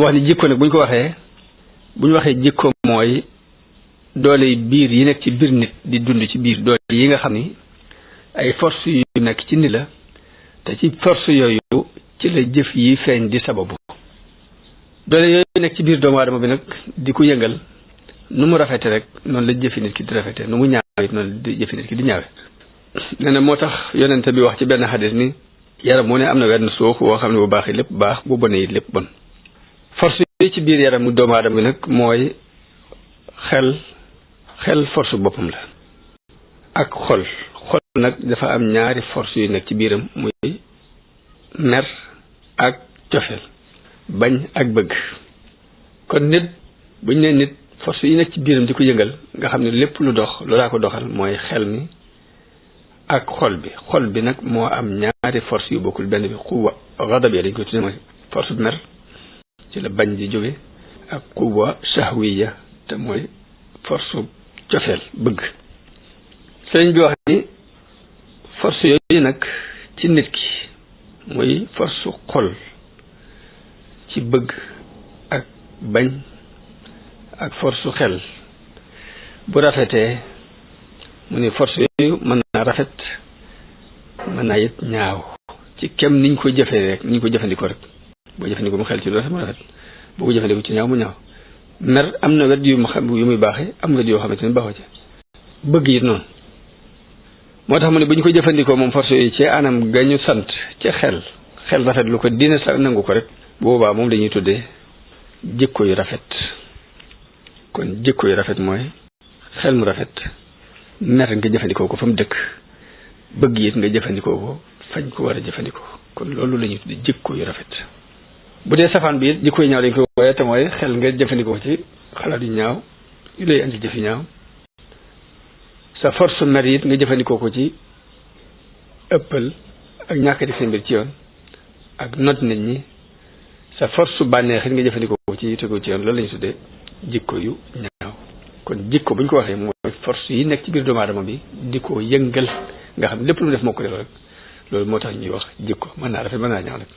wax ni jikko nag bu ñu waxee jikko mooy doole biir yi nekk ci biir nit di dund ci biir doole yi nga xam ni ay force yu nekk ci nit la te ci force yooyu ci la jëf yi feeñ di sababu doole yooyu nekk ci biir doomu aadama bi nag di ko yëngal nu mu rafete rek noonu la jëfi nit ki di rafete nu mu ñaawe it noonu la jëfi nit ki di ñaawe nee na moo tax yonente bi wax ci benn xadis ni yaram mu ne am na wenn suux woo xam ne bu baax yi lépp baax bu bonee it lépp bon force yi ci biir yaramu doomu aadama bi nag mooy xel force boppam la ak xol nag dafa am ñaari force yu nekk ci biiram muy mer ak cofeel bañ ak bëgg kon nit buñ ne nit force yi nekk ci biiram di ko yëngal nga xam ne lépp lu dox loolaa ko doxal mooy xel mi ak xol bi nag moo am ñaari force yu bokkul benn bi quwwa ghadab ya dañ koy tudde mooy force bu mer ci la bañ di jóge ak quwwa shahwiya te mooy force cofeel bëgg sëriñ bi wax ni force yooyu nag ci nit ki muy force xol ci bëgg ak bañ ak force xel bu rafetee mu ni force yooyu mën naa rafet mën naa it ñaaw ci kem niñ ko jëfee rek niñ ko jëfandikoo rek boo jëfandikoo mu xel ci lu rafet mu rafet boo ko jëfandikoo ci ñaaw mu ñaaw mer am na wet yu muy baaxee am wet yoo xamante ne baaxoo ci bëgg it noonu moo tax mu ne bu ñu ko jëfandikoo moom force yooyu ci anam ga ñu sant ci xel rafet lu ko dina sa nangu ko rek boobaa moom lañuy tuddee jikko yu rafet kon jikko yu rafet mooy xel mu rafet mer nga jëfandikoo ko fa mu dëkk bëgg it nga jëfandikoo ko fañ ko war a jëfandikoo kon loolu la ñuy tuddee jikko yu rafet bu dee safaan bi it jikko yu ñaaw dañ koy wooye te mooy xel nga jëfandikoo ci xalaat yu ñaaw yu lay andi jëf yu ñaaw sa force mer it nga jëfandikoo ko ci ëppal ak ñàkk di seen mbir ci yoon ak not nit ñi sa force bànneex it nga jëfandikoo ko ci tegu ci yoon loolu la ñu tuddee jikko yu ñaaw kon jikko bu ñu ko waxee mooy force yi nekk ci biir doomu aadama bi di ko yëngal nga xam lépp lu mu def moo ko def rek loolu moo tax ñuy wax jikko mën naa rafet mën naa ñaaw nag